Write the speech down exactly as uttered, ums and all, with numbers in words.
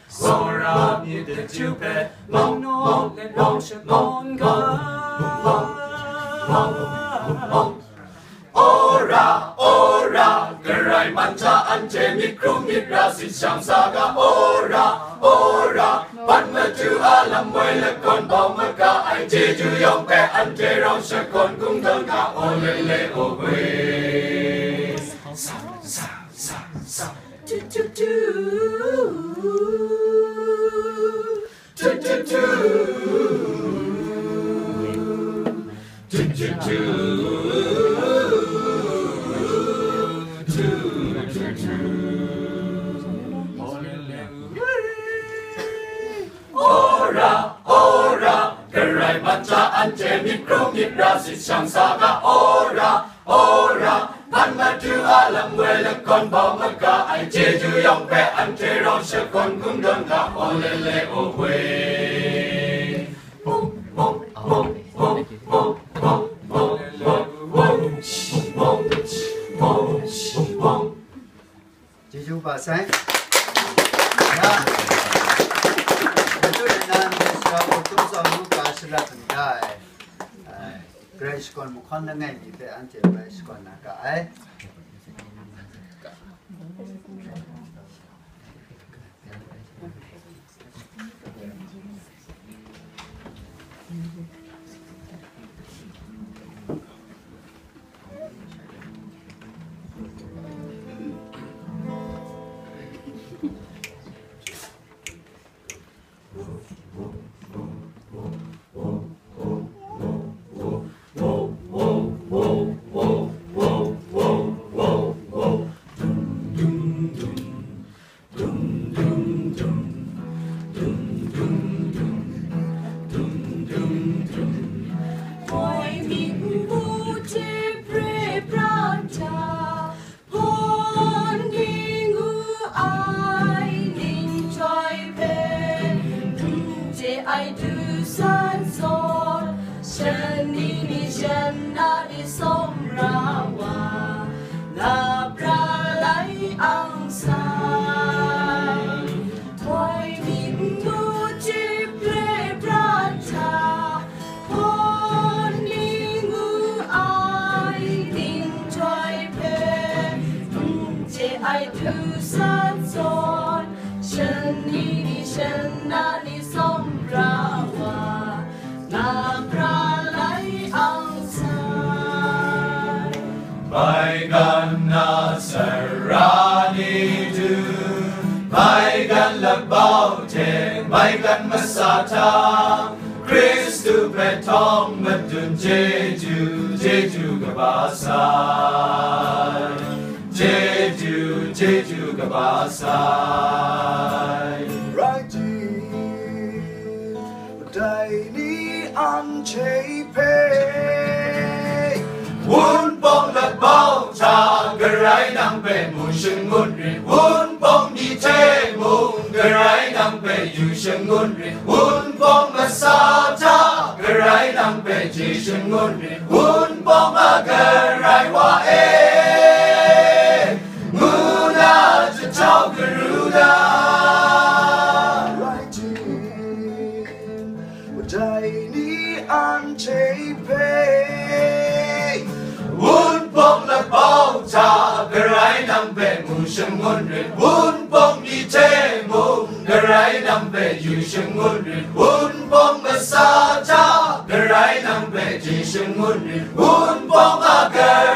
Sora myit dachyut hpe, mung naw let rau shakawn ga. Ora, ora, Karai man hta anhte myit hkrung myit ra sit shang sa ga. Ora, ora, Ban Madu a lam woi lakawn bau maga ai chyeju yawng hpe anhte rau shakawn kungdawn ga. Olele, owe. Sa, sa, sa, sa. Tu, tu, tu. Tu, tu, tu. Tu, tu, tu. Tu, tu, tu. Ora, ora, Karai man hta anhte myit hkrung myit ra sit shang sa ga. Ora, ora, Ban Madu a lam woi lakawn bau maga ai chyeju yawng hpe anhte rau shakawn kungdawn ga. Olele, owe. Chyeju kaba sai. Ya. Matu rai na ndai sara hku tum tsawm lu ga shalat ndai. Ai, Karai shakawn mahkawn langai mi hpe anhte bai shakawn na ga ai. Moi mi npu hte pre pran hta, hpawt ni ngu ai ningtoi hpe, n te ai du san zawn, shani ni shan na ni sawm ra wa, la pra lai ang sai. Moi mi npu hte pre pran hta, hpawt ni ngu ai ningtoi hpe, n te ai du san zawn, shani ni shan na ni sawm ra wa, na pra lai ang sai. Maigan na sara ni du, maigan labau hte maigan masa hta, Hkristu hpe htawng madun chyeju, chyeju kaba sai, chyeju, chyeju kaba sai. Rai tim, dai ni anhte hpe Wunpawng labau hta Karai nang hpe mu shangun rit, Wunpawng ni hte mung Karai nang hpe yu shangun rit, Wunpawng masa hta Karai nang hpe chye shangun rit, Wunpawng a Karai wa e, ngu na jahtau karu da. Rai tim, dai ni anhte hpe Wunpawng labau hta Karai nang hpe mu shangun rit, Wunpawng ni hte mung Karai nang hpe yu shangun rit, Wunpawng masa hta Karai nang hpe chye shangun rit, Wunpawng a Karai